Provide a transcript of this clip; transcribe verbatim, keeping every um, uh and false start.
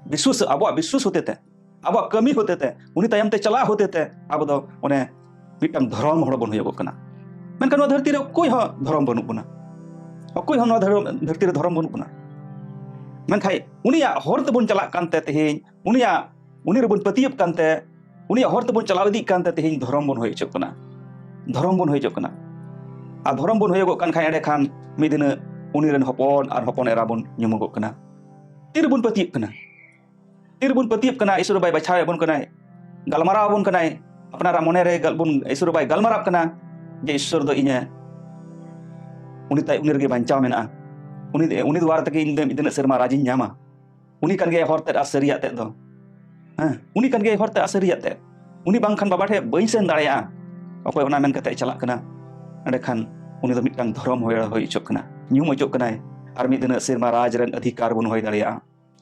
ᱵᱤᱥᱣᱟᱥ, ᱟᱵᱚᱣᱟᱜ ᱵᱤᱥᱣᱟᱥ ᱦᱚᱛᱮᱛᱮ, ᱟᱵᱚᱣᱟᱜ ᱠᱟᱹᱢᱤ ᱦᱚᱛᱮᱛᱮ, ᱩᱱᱤ ᱛᱟᱭᱚᱢ ᱛᱮ ᱪᱟᱞᱟᱜ ᱦᱚᱛᱮᱛᱮ ᱟᱵᱚ ᱫᱚ ᱚᱱᱮ ᱢᱤᱫᱴᱟᱝ ᱫᱷᱚᱨᱚᱢ ᱦᱚᱲ ᱵᱚᱱ ᱦᱩᱭᱩᱜᱚᱜ ᱠᱟᱱᱟ᱾ ᱢᱮᱱᱠᱷᱟᱱ ᱱᱚᱣᱟ ᱫᱷᱟᱹᱨᱛᱤ ᱨᱮ ᱚᱠᱚᱭ ᱦᱚᱸ ᱫᱷᱚᱨᱚᱢ ᱵᱟᱹᱱᱩᱜ ᱵᱚᱱᱟ, ᱚᱠᱚᱭ ᱦᱚᱸ ᱱᱚᱣᱟ ᱫᱷᱚᱨᱚᱢ, ᱫᱷᱟᱹᱨᱛᱤ ᱨᱮ ᱫᱷᱚᱨᱚᱢ ᱵᱟᱹᱱᱩᱜ ᱵᱚᱱᱟ᱾ ᱢᱮᱱᱠᱷᱟᱱ ᱩᱱᱤᱭᱟᱜ ᱦᱚᱨ ᱛᱮᱵᱚᱱ ᱪᱟᱞᱟᱜ ᱠᱟᱱᱛᱮ ᱛᱮᱦᱮᱧ, ᱩᱱᱤᱭᱟᱜ, ᱩᱱᱤ ᱨᱮᱵᱚᱱ ᱯᱟᱹᱛᱭᱟᱹᱜ ᱠᱟᱱᱛᱮ, ᱩᱱᱤᱭᱟᱜ ᱦᱚᱨ ᱛᱮᱵᱚᱱ ᱪᱟᱞᱟᱣ ᱤᱫᱤᱜ ᱠᱟᱱᱛᱮ ᱛᱮᱦᱮᱧ ᱫᱷᱚᱨᱚᱢ ᱵᱚᱱ ᱦᱩᱭ ᱦᱚᱪᱚᱜ ᱠᱟᱱᱟ, ᱫᱷᱚᱨᱚᱢ ᱵᱚᱱ ᱦᱩᱭ ᱦᱚᱪᱚᱜ ᱠᱟᱱᱟ᱾ ᱟᱨ ᱫᱷᱚᱨᱚᱢ ᱵᱚᱱ ᱦᱩᱭᱩᱜᱚᱜ ᱠᱟᱱ ᱠᱷᱟᱱ ᱮᱸᱰᱮᱠᱷᱟᱱ ᱢᱤᱫ ᱫᱤᱱ ᱩᱱᱤ ᱨᱮᱱ ᱦᱚᱯᱚᱱ ᱟᱨ ᱦᱚᱯᱚᱱ ᱮᱨᱟ ᱵᱚᱱ ᱧᱩᱢᱚᱜᱚᱜ ᱠᱟᱱᱟ᱾ ᱛᱤᱨᱮᱵᱚᱱ ᱯᱟᱹᱛᱭᱟᱹᱜ ᱠᱟᱱᱟ? ᱛᱤᱨᱮᱵᱚᱱ ᱯᱟᱹᱛᱭᱟᱹᱜ ᱠᱟᱱᱟ ᱤᱥᱚᱨ ᱵᱟᱭ ᱵᱟᱪᱷᱟᱣᱮᱫ ᱵᱚᱱ ᱠᱟᱱᱟᱭ, ᱜᱟᱞᱢᱟᱨᱟᱣ ᱟᱵᱚᱱ ᱠᱟᱱᱟᱭ, ᱟᱯᱱᱟᱨᱟᱜ ᱢᱚᱱᱮ ᱨᱮ ᱜᱟᱞ-, ᱵᱚᱱ, ᱤᱥᱚᱨ ᱵᱟᱭ ᱜᱟᱞᱢᱟᱨᱟᱜ ᱠᱟᱱᱟ ᱡᱮ ᱤᱥᱚᱨ ᱫᱚ ᱤᱧᱮ, ᱩᱱᱤ ᱛᱟᱭ, ᱩᱱᱤ ᱨᱮᱜᱮ ᱵᱟᱧᱪᱟᱣ ᱢᱮᱱᱟᱜᱼᱟ, ᱩᱱᱤ, ᱩᱱᱤ ᱫᱩᱣᱟᱨ ᱛᱮᱜᱮ ᱤᱧ ᱫᱚ ᱢᱤᱫ ᱫᱤᱱ ᱥᱮᱨᱢᱟ ᱨᱟᱡᱽ ᱤᱧ ᱧᱟᱢᱟ, ᱩᱱᱤ ᱠᱟᱱ ᱜᱮᱭᱟᱭ ᱦᱚᱨ ᱛᱮᱫ ᱟᱨ ᱥᱟᱹᱨᱤᱭᱟᱜ ᱛᱮᱫ ᱫᱚ, ᱦᱮᱸ, ᱩᱱᱤ ᱠᱟᱱ ᱜᱮᱭᱟᱭ ᱦᱚᱨ ᱛᱮᱫ ᱟᱨ ᱥᱟᱹᱨᱤᱭᱟᱜ ᱛᱮᱫ, ᱩᱱᱤ ᱵᱟᱝᱠᱷᱟᱱ ᱵᱟᱵᱟ ᱴᱷᱮᱱ ᱵᱟᱹᱧ ᱥᱮᱱ ᱫᱟᱲᱮᱭᱟᱜᱼᱟ, ᱚᱠᱚᱭ ᱚᱱᱟ ᱢᱮᱱ ᱠᱟᱛᱮ ᱪᱟᱞᱟᱜ ᱠᱟᱱᱟ, ᱮᱸᱰᱮᱠᱷᱟᱱ ᱩᱱᱤ ᱫᱚ ᱢᱤᱫᱴᱟᱝ ᱫᱷᱚᱨᱚᱢ ᱦᱚᱭ ᱦᱩᱭ ᱦᱚᱪᱚᱜ ᱠᱟᱱᱟ, ᱧᱩᱢ ᱦᱚᱪᱚᱜ ᱠᱟᱱᱟᱭ, ᱟᱨ ᱢᱤᱫ ᱫᱤᱱ ᱥᱮᱨᱢᱟ ᱨᱟᱡᱽ ᱨᱮᱱ ᱚᱫᱷᱤᱠᱟᱨ ᱵᱚᱱ ᱦᱩᱭ ᱫᱟᱲᱮᱭᱟᱜᱼᱟ᱾